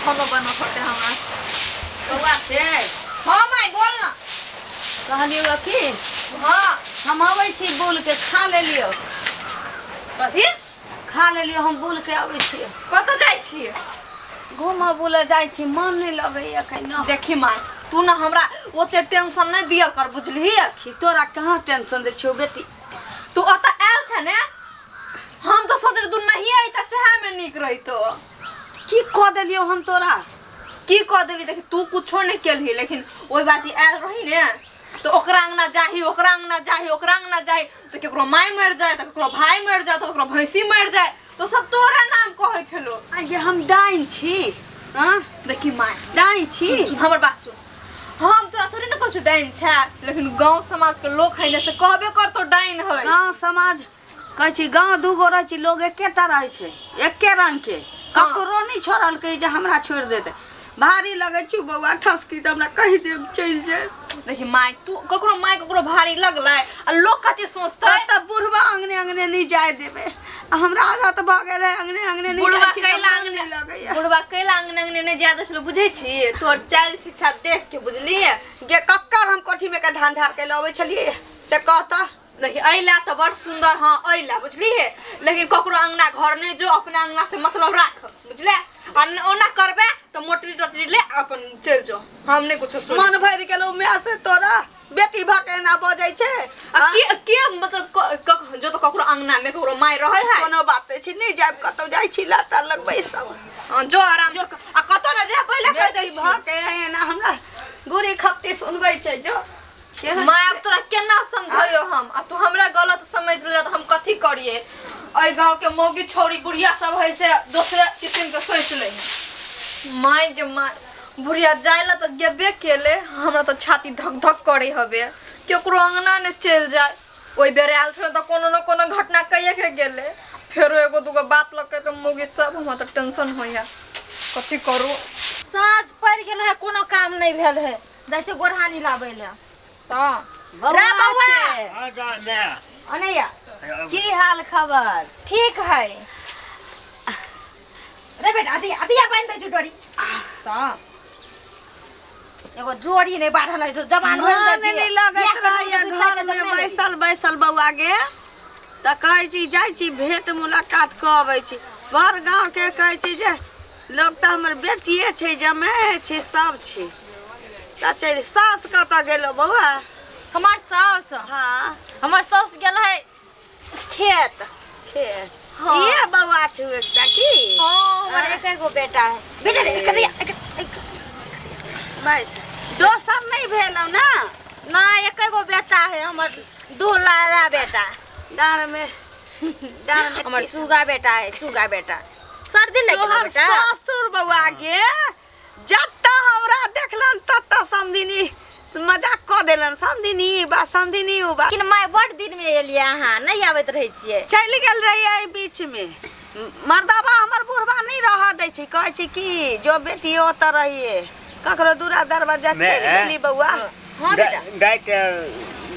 खानो बनबऽ पड़तै हमरा। बौआ छै? हाँ माय, बोल ना। कहलियौ की? हाँ। हम अबै छी बुल के, खा लेलियौ। कथी? खा लेलियौ, हम बुल के अबै छी। कतऽ जाइ छियै? घूमऽ बुलऽ जाइ छी, मन नहि लगैया कहीं। देखी माय, तू ना हमरा ओते टेंशन नहि दिअ कर, बुझलिही? कि तोरा कहाँ टेंशन दै छियौ बेटी? तू ओतऽ आयल छ ने, हम तऽ सोच रही तू नहीं अइता सएह में नीक रहितो। की कऽ देलियौ हम तोरा? की कऽ देली? देखी, तू कुछो नहीं केलही, लेकिन ओहि बाजी आयल रही ने तऽ ओकरा अंगना जाही, ओकरा अंगना जाही, ओकरा अंगना जाही, तऽ केकरो माय मरि जाय, तऽ केकरो भाय मरि जाय, तऽ केकरो भैंसी मरि जाय, तऽ सब तोरा नाम कहै छलो। आगे हम डाइन छी? हाँ? देखी माय, डाइन छी? सुन, सुन, हमर बात सुन। हम तोरा थोड़ी ने कहै डाइन छै, लेकिन गांव समाज के लोक है ने, से कहबे करतो डाइन है। गाँव समाज कहै छी, गाँव दूगो रहै छै, लोग एकेटा रहै छै, एके रंगके। ककरो नहि छोड़लकै जे हमरा छोड़ि देतै। भारी लगै छौ बौआ ठसकी तऽ हमरा कहि देब, चलि जायब। देखी माय, तू ककरो माय ककरो भारी लगलै आ लोग कथी सोचतै? तऽ बुढ़बा अंगने अंगने नहि जाय देबै, आ हमरा आदत भऽ गेल है, अंगने अंगने नहि बुढ़बा जाइ छी तऽ कैला मन अंगने नहि लगैया। बुढ़बा कैला अंगने अंगने नहि जाय दै छलो, बुझै छी? तोहर चालि शिक्षा देख के, बुझलियै? गे कक्कर हम कोठीमे के धान ढार के लबै छलियै से कहता। देखी, अइला तऽ बड़ सुंदर। हाँ, अइला, बुझलियै? लेकिन ककरो अंगना घर नहि जो, अपना अंगना से मतलब राख, बुझले? आ ओना करबे तऽ मोटरी टोटरी ले अपन चलि जो, हम नहि कुछो सुनै। मन भरि गेलौ माय से तोरा, बेटी भऽ के एना बजै छै। आ के के मतलब जो तऽ ककरो अंगना में ककरो माय रहै है। कोनो बात नहि छै, नहि जायब कतौ, जाइ छी लाटा लगबै सब। हाँ, जो आराम से, आ कतौ ने जा, पहिले कहि दै बेटी भऽ छी। के एना हमरा गुड़ी खपटी सुनबै छै, जो। माय, आब तोरा केना समझाइयो हम? आ तू हमरा गलत समझ ले तऽ हम कथी करिए? एहि गांव के मौगी छौरी बुढ़िया सब है से दोसरे किस्म के सोच ले है। माय के माय, बुढ़िया जाय ला तऽ गेबे केले, हमरा तऽ छाती धक धक करे हबे, केकरो अंगना ने चलि जाय। ओहि बेर आयल छलै तऽ कोनो ने कोनो घटना कैये के गेलै, फेरो एगो दूगो बात लऽ के तऽ मौगी सब, हमरा तऽ टेंशन होइया, कथी करू? साँझ पड़ि गेल है, कोनो काम नहि भेल है। जाइ छै गोरहानी लाबै लए तऽ रे बौआ। हाँ, जा, मैं। अनैया। की हाल खबर? ठीक है रे बेटा। अथी अथिया बान्हि दै छौ डोरी तऽ एगो जोड़ी नहि बान्हल है, जवान भेल जाइ मन छै। नहि लगैत बियाह करबै रहैया तऽ दू चारि घरमे टा जमा लेबै। बैसल बैसल बौआ गे, तऽ कहै छी जाइ छी भेंट मुलाकात कऽ अबै छी। भर गाँवके कहै छी जे लोक तऽ हमर बेटिए छै, जमाए छै, सब छै। तऽ चलि, सास कतऽ गेलो बौआ? हमर साउस? हाँ। हमर साउस गेल है खेत। खेत? हाँ। इहे बौआ छौ एकटा की? हाँ, हमर एक एगो बेटा है। बेटा रे, एक दिया, एक एक। बस, दोसर नहि भेलौ ने? ना, एक एगो बेटा है हमर, दू लारा बेटा। डाँड़मे डाँड़मे। हमर सुगा बेटा है, सुगा बेटा। सर्दी लग गेल तोहर बेटा। ससुर बौआ गे जतऽ हमरा देखलन ततऽ समधिनी मजाक कऽ देलन, समधिनी ई बा, समधिनी उ बा। लेकिन माय, बड़ दिन में एलियै अहाँ, नहि आबैत रहै छियै। चलि गेल रहियै एहि बीचमे। मर्दाबा हमर बुढ़बा नहि रहऽ दै छै, कहै छै कि जो बेटी ओतऽ रहियै, ककरो दूरा दरवाजा। चलि गेली बौआ। हाँ बेटा। गाय के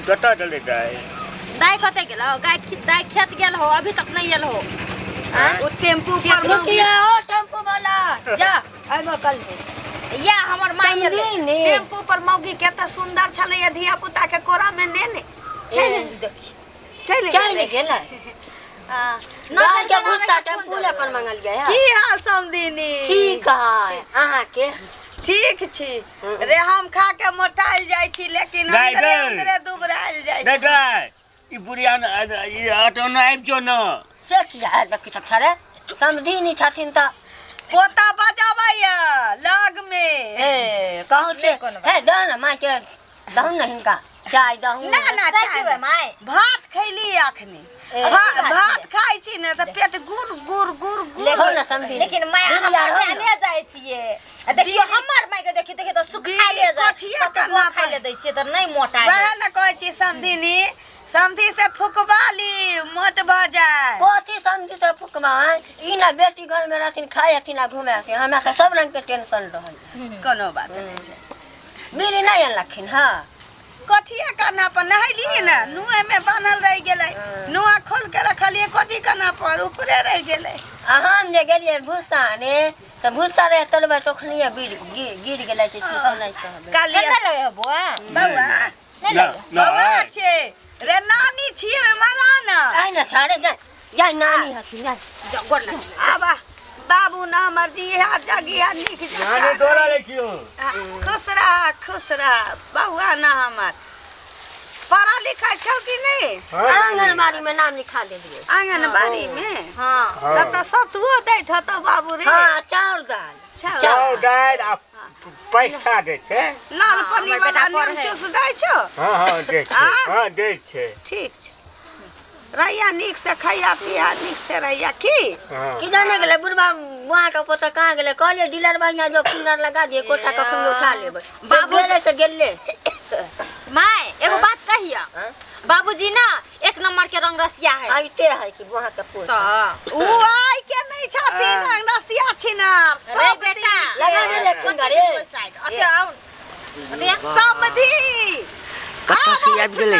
कतऽ गेलै गाय? दाइ कतऽ गेल हो? गाय दाइ खेत गेल हो, अभी तक नहीं आयल हो। आँय? ओ टेम्पू पर रुकिए ओ टेम्पू वाला, जा आबो कल। या हमर माय एलै। समझी ने। टेम्पू पर मौगी कते सुंदर छलैया, धिया पुता के कोरा में नेने ए, चलि चलि गेलै। गेलै। हाँ। गाय के भूसा टेम्पू ले पर मंगलियै है। की हाल समधिनी? ठीक है, अहाँके? ठीक छी रे। हम खा के मोटाइल जाइ छी, लेकिन गाय अंदरे गै। अंदरे दुबरायल जाइ नहीं छी। गाय, ई बुढ़िया न, ई ऑटो न आबि जो न। से किया है? देखी तऽ थरे समधिनी छथिन तऽ पोता बजाबैया लग में। ए कहू छै, हे दह ने माय के, दहु ने हिनका चाय दहु। ना ना, चाय चाय पीबै नहि। माय? भात खैली अखनी। ए, भात खाइ छी ने तऽ पेट गुर गुर गुर गुर। देखो ने समधिनी। लेकिन माय, अहाँ बुढ़िया रहौ ने। मोटाइले जाइ छियै आ देखियौ हमर माय के, देखियौ देखियौ तऽ सुखाइले जाइ। कोठिया कतबो कन्हा खाइ पर। ले दै छियै तऽ नहि मोटाइ। वएह ने कहै छी समधिनी, समधि से फुकबा ली, मोट भऽ जाय। कथी समझी से फुकमा? ई ना बेटी घर में रहथिन, खाइ हथिन आ घुमै हथिन, हमरा के सब रंग के टेंशन रहै। कोनो बात नहि छै। बीड़ी नहि अनलखिन? हँ। कोठिया कन्हा पर नहेलियै ने, नुए में बान्हल रहि गेलै, नुआ खोल के रखलियै कोठी कन्हा पर ऊपरे रहि गेलै। आ हम जे गेलियै भूसा आने तऽ भूसा रहे तोड़बै तखनिये गिर गिर गिर गेलै कि की से नहि कहबै। काली ठंडा लगे है बुआ? बौआ, नहीं लगे? बौआ छै रे, नानी छियै मरा न। आइ ने छाड़े जा जा, नानी हथिन जा। जाओ गोर लग। आबा बाबू ना हमर जी हा जगी हा नीक नानी जकाँ। डोरा लै छियौ। खुश रह, खुश रह बौआ। ना हमर पढ़ा लिखा छौ कि नहि? आंगनबाड़ी में नाम लिखा देलियै। आंगनबाड़ी मे? हाँ। तऽ तऽ सतुओ दैत हेतौ बाबू रे? हाँ, चाउर दाल। चाउर। चाउर दालि आ पैसा दै छै। लाल हाँ, पन्नी हमर वाला बेटा नीम पढ़ै। चूस दै छौ? हँ हँ, दै छै। आँ? हँ, दै छै। ठीक छै, रहिया नीक से, खैया पिया नीक से रहिया की। हँ। कि जाने गेलै बुढ़बा वहाँ के पोता कहाँ गेलै। कहलियै डीलर बढ़िया जो फिंगर लगा दिए, कोठा कखन उठा लेबै। बाबू गेलै से गेलै। माय, एगो बात कहिया। हाँ? बाबूजी ना एक नंबर के रंग रसिया है। आइते है कि वहाँ के पोता। तो उ आइ के नहि छथिन रंगरसिया छिनार रे सब। बेटा, लगा देले फिंगर रे। साइड अते आओ, अते। समधी। कतऽ से आबि गेलै?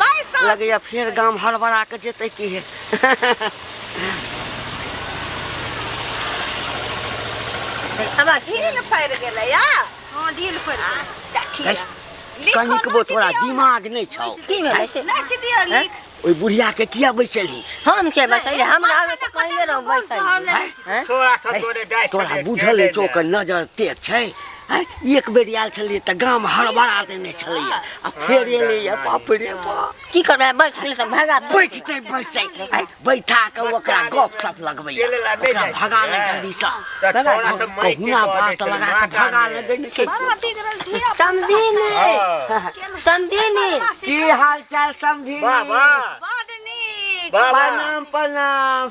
बैसल। लगैया फेर गाम हड़बड़ा के जेतै की हे। आबा। ढील पड़ि गेलै या। हां, ढील पड़ गेलै। देखिया। कनिकबो तोरा दिमाग नहि छौ? की भेलै से? नहि दियौ लिख। ओहि बुढ़िया के किया बैसलही? हम छै बैसै, हमरा आबै से पहिले रहू बैसै। हैं? छोरा सब तोरे जाइ तोरा छलै, बुझल खेलै अछि ओकर नजर तेज छै आँय? एक बेर आयल छलियै तऽ गाम हड़बड़ा देने छलैया आ फेर एलैया, बाप रे बाप। की करबै, बैठल से भगा देबै। बैठतै बैठतै आँय, बैठा के ओकरा गप सप लगबैया। खेलै ला नहि ओकरा जाइ भगा ले छलै। जल्दीसँ। तऽ छोरा सब माटि कहुना दऽ दै बात छलै लगा के माथा भगा मे। ले गई छै। बड़ा बिगड़ल धिया। समधिनी। हँ। समधिनी। की हाल चाल समधी? वाह वाह। बड नीक। बाबा। प्रणाम प्रणाम।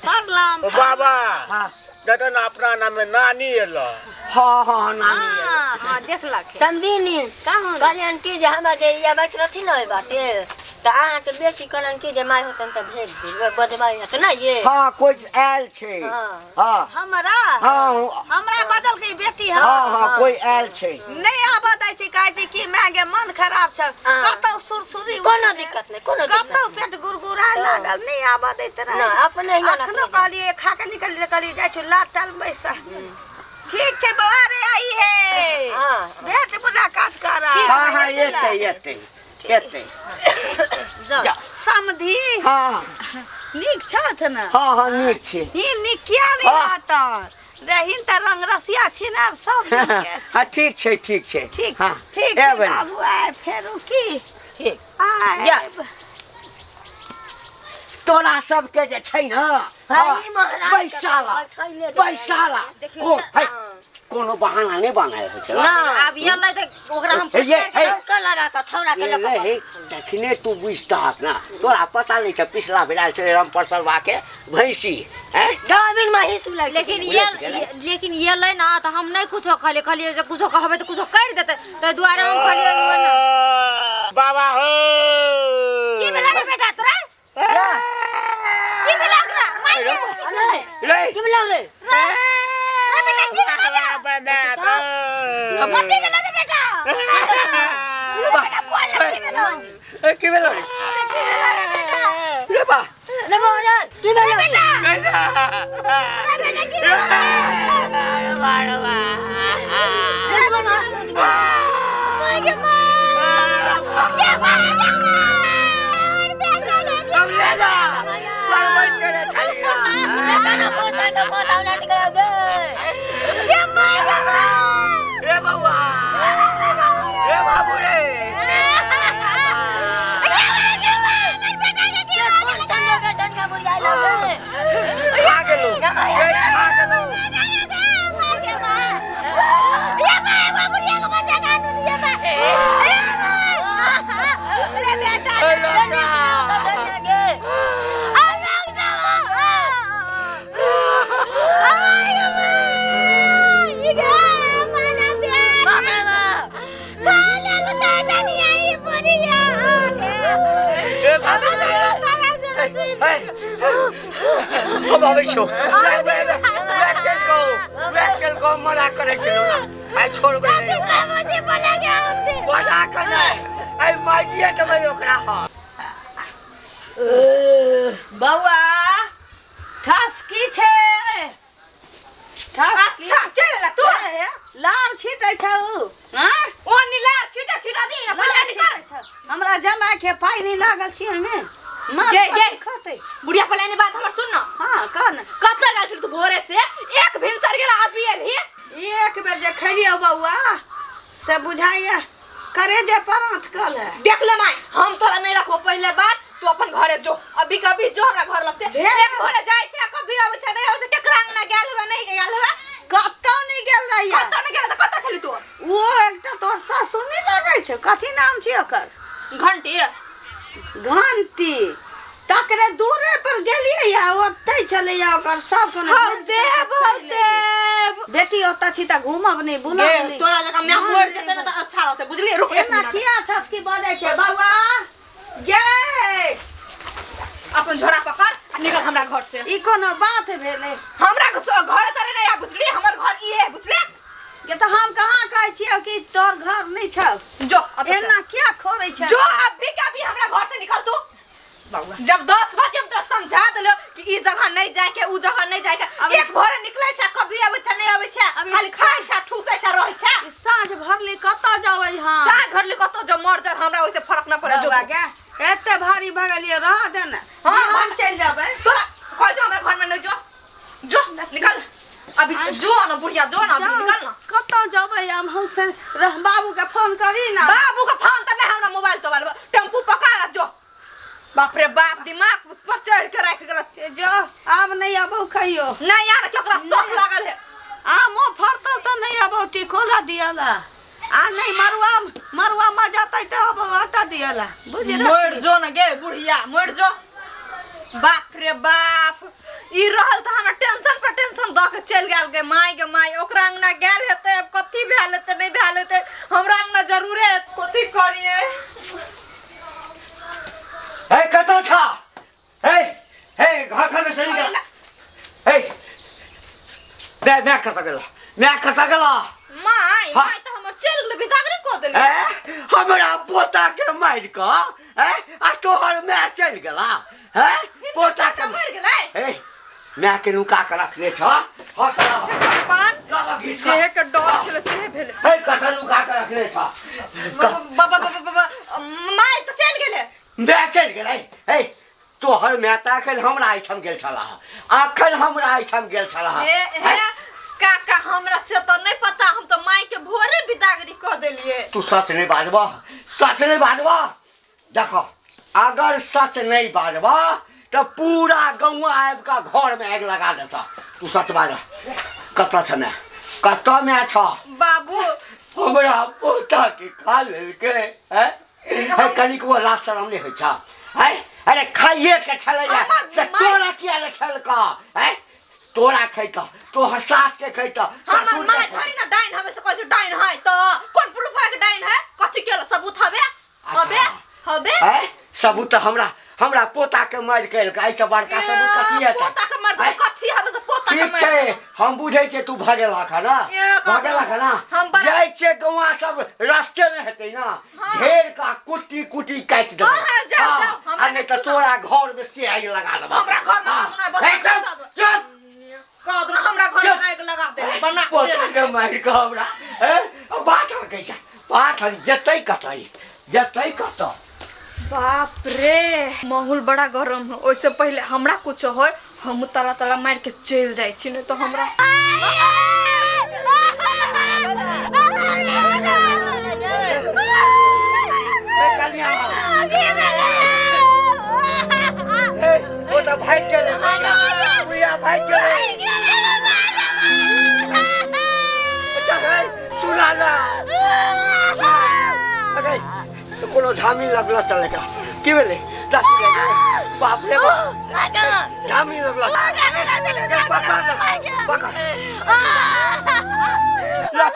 प्रणाम। ओ बाबा। हाँ। जतन अपना नामे नानी एलो। हाँ हाँ, नानी एलै। हां, देखलक। समधिनी। कहाँ? कहलियनि कि जे हमरा जे ई अबैत रहथिन ने ओहि बाटे तऽ अहाँके बेटी कहलनि कि जे माय होतनि तऽ भेज दी, बजबै तऽ नहि ये। हाँ, कोइ आयल छै। हाँ। हाँ। हमरा? हाँ। हमरा बदल के ई बेटी है। हाँ हाँ, कोइ आयल छै। नहि आबऽ दै छै, कहै छै कि माय के मन खराब छै। हाँ। कतौ सुरसुरी कोनो दिक्कत नहि, कोनो दिक्कत कतौ पेट गुरगुराय लागल, नहि आबऽ दैत रहै। नहि, अपने हियाँ अखनो कहलियै, खा के निकलियै, कहलियै जाइ छी लाट टाल बैसा। ठीक छै बौआ रे, आई हे। हाँ। भेट मुलाकात करब। हाँ हाँ, एतै एतै एतै। जाओ। समधी। हाँ। नीक छथि ने? हाँ हाँ, नीक छै। ही नीक किया नहि हाँ। रहतन रहीन तऽ रंग रसिया छिनार सब नीके छै। हाँ, ठीक छै, ठीक छै। ठीक। हाँ। ठीक छै। एबै। बाबू आय फेरू की। ठीक। आय। जा। तोरा सबके जे छै ने, हाँ, ई महाराज के बैसाला बैठैले रहै। बैसाला कोन है, कोनो बहाना नहि बनाय होइ छै। ना। आब एलै तऽ ओकरा हम हे ये हे। चौका लगा कऽ छौड़ा के लऽ कऽ हे, तखने तू बुझतहक ना, तोरा पता नहि छ, पिछला बेर आयल छलै राम परसलवा के भैंसी हैं। गाभिन महींस उलटि लेकिन गेलै। ये लेकिन एलै ना तऽ हम नहि कुछो कहलियै, कहलियै जे कुछो कहबै तऽ कुछो करि देतै, ताहि दुआरे हम कहलियै ना। बाबा हो। की भेलै रे बेटा तोरा? की भेलै ओकरा? मारि दे। अरे, रे। की भेलौ रे? रे बेटा, की भेलै रे? कथी भेलै रे बेटा? रे बेटा, बोल ना, की भेलौ? ए, की भेलो रे? रे बा। रे बौआ रे, की भेलौ? बेटा, रे बेटा, की भेलौ? रे बा, रे बा। रे बौआ, माय गे माय। गे माय, गे माय। बेटा रे, हम ले जा बड़ बैसे रे छली ना। बेटा रे, पोता के पोता उलटि गेलौ गे। गे माय, गे माय। रे बौआ रे, बाबू रे। गे माय, गे माय, हमर बेटा के की के कोन चंदो के टनका बुढ़िया अइलौ गे? खा गेलो रे, खा गेलो। गे माय, गे माय, एगो बुढ़िया के बच्चा के आनू गे माय। रे माय। रे बेटा। ए, लड़का। गे। आ रंग दवा। आय गे माय। ई गे, माना बेटा। बाप रे बाप। खा लेल तऽ डनिया ई बुढ़िया। ए बाबू रे। ए, हम आबै छियौ। रे, रे, रे, रे, केलकौ, रे, केलकौ, मना करै छलौ ना। आइ छोड़बै नहि। बाबूजी बोला के हम दे। बजा कऽ नहि, आइ मारिए देबै ओकरा हम। बौआ। लागल छी ओहिमे माल गे, गे। कथी खतै बुढ़िया पहले ने बात हमर सुन न। हाँ कह न। कतऽ गेल छल तू भोरे से? एक भिनसर गेला अभी एलही। एक बेर जे खैलियौ बौआ से बुझाइया करे जे पराँठ कल है। देख ले माय, हम तोरा नहीं रखबो। पहले बात तू अपन घरे जो, अभी कभी जो हमरा घर लगते। एक घरे जाय छै कभी आबै छै नहीं आबै छै, केकरा अंगना गेल हवे नहीं गेल हवे? कतौ नहीं गेल रहियै। कतौ नहीं गेल त कतौ छली तू? ओ एकटा तोहर सासुर नहीं लगै छै, कथी नाम छै ओकर? घंटी। घंटी तकरे दूरे पर गेलियै या ओतै छलैया ओकर सब कोनो। हौ देव हौ देव। बेटी ओतऽ छी तऽ घूमब नहि बुलब गे नहि। तोरा जकाँ my मर जेतै ने तऽ अच्छा रहतै, बुझलियै? रुक एक एना मिनट। किया छसकी बजै छै बौआ गे? अपन झोरा पकड़ आ निकल हमरा घर से। ई कोनो बात भेलै? हमरा घर तरे नहीं आ, बुझली? हमर घर ई है, बुझली? गे तऽ हम कहाँ कहै छियौ कि तोहर घर नहि छौ। जो अतऽ से। एना किया खोरै छै? जो अभी के अभी हमरा घर से निकल तू। जब 10 बजे हम तोरा समझा देलो कि ई जगह नहीं जाए के, ऊ जगह नहीं जाए के, एक भोरे निकले छै कभी आबै छै नहीं आबै छै, खाली खाइ छै ठूसै छै रहै छै। ई साँझ भरली कतऽ जेबै हम? साँझ भरली कतौ जो मर जा, हमरा ओइसे फरक न पड़े। जो बौआ गे, एते भारी भऽ गेलियै, रह दे ने। हाँ, हम चलि जेबै। तोरा कहै छौ हमरा घर में नहीं जो, जो निकल अभी, जो न बुढ़िया, जो न अभी निकल न। कतऽ जेबै हम? हम से रह, बाबू के फोन करी ना। बाबू के फोन तऽ नहीं, हमरा मोबाइल तोबाइल। टेम्पू पकड़ जो। बाप रे बाप, दिमाग पर चढ़ के राखि गेलक। ए जो, आब नहीं अबौ कहियो। नहीं यार, केकरा शौक लागल है? आमो फड़तौ तऽ नहीं अबौ टिकोला दियला, आ नहीं मरुआ मरुआ मजतै तऽ अबौ आटा दियला, बुझल? मर जो न गे बुढ़िया, मर जो। बाप रे बाप, ई रहल तऽ हमरा टेंशन पर टेंशन दऽ के चलि गेल। गे माय गे माय, ओकरा अंगना गेल हेतै, आब कथी भेल हेतै नहीं भेल हेतै, हमरा अंगना जरूरे हेतै। कथी करियै? ए कतऽ छ? ए ए घर घर में से निकल। ए मैं मैं कतऽ गेला? मैं कतऽ गेला? माय। हाँ। माय तऽ हमर चलि गेलै, बिदागरी कऽ देलै। ए हमरा पोता के मारि कऽ ए आ तोहर my चलि गेला? हैं पोता के मरि गेलै? ए my के नुका के रखने छ? हँ तोरा पान लाबा घीच कऽ। जेहे के डर छलै सेहे भेलै। ए कतऽ नुका के रखने छ? बाबा बाबा बाबा, माय तऽ चलि गेलै। My चलि गेलै? ए तोहर my तऽ एखन हमरा एहिठाम गेल छलाह, एखन हमरा एहिठाम गेल छलाह। हे हे काका, हमरा से तऽ नहीं पता, हम तऽ माय के भोरे बिदागरी कऽ देलियै। तू सच नहीं बाजबह, सच नहीं बाजबह। देखो अगर सच नहीं बाजबह तऽ पूरा गौआ आबि कऽ घर में आगि लगा देता। तू सच बाज, कतऽ छ my? कतऽ my छ? बाबू, हमरा पोता के खा लेलकै। हैं है कनिकबो लाज शरम नहि होइ छ? हैं अरे खाइए के छलैया हमर तऽ तोरा किया नहि खेलकऽ? हैं तोरा खैतऽ, तोहर सास के खैतऽ, हमर ससुर के my खैतऽ। थोड़ी ना डाइन हवे से कहै छै डाइन है तऽ कोन प्रूफ है कि डाइन है? कथी केल सबूत हवे? हवे हवे? हैं सबूत तऽ हमरा हमरा पोता के मारि केलकै, एहिसँ बड़का सबूत कथी हेतै? पोता के मारि हैं? कथी हवे से पोता के ठीक मारि? छै, हम बुझै छियै तू भगेलक हँ ना, ए, बाबा। भगेलक हँ ना। हम बड़ा- जाइ छियै गौआ सब रास्ते में हेतै ना, ढेर का कुट्टी कुट्टी काटि देबै। हाँ, हाँ, जाओ, हाँ, जाओ, हमरा आ नहि तऽ तोरा घर में से आगि लगा देबौ। हमरा घर में हाँ। आगि नहि, बस हे, चल, चल। कह दो हमरा घर चल। में आगि लगा दे बना के पोता दे। के मारि कऽ हमरा हैं बात हकै छै, बात हक जेतै कतऽ, जेतै कतऽ? बाप रे, माहौल बड़ा गरम है। ओहिसे पहले हमरा कुछ होय, हम ताला ताला मार के चलि जाइ छी, नहीं तो हमरा ए कनिया, ए ओ तऽ भागि गेलै, बुढ़िया भागि गेलै। अच्छा है, सुना ना, अरे तो कोनो धामी लगला चल एकरा। की भेलै? दस मिनट। बाप रे बाप, धामी लगला। ए, पकड़ ना, पकड़। ला।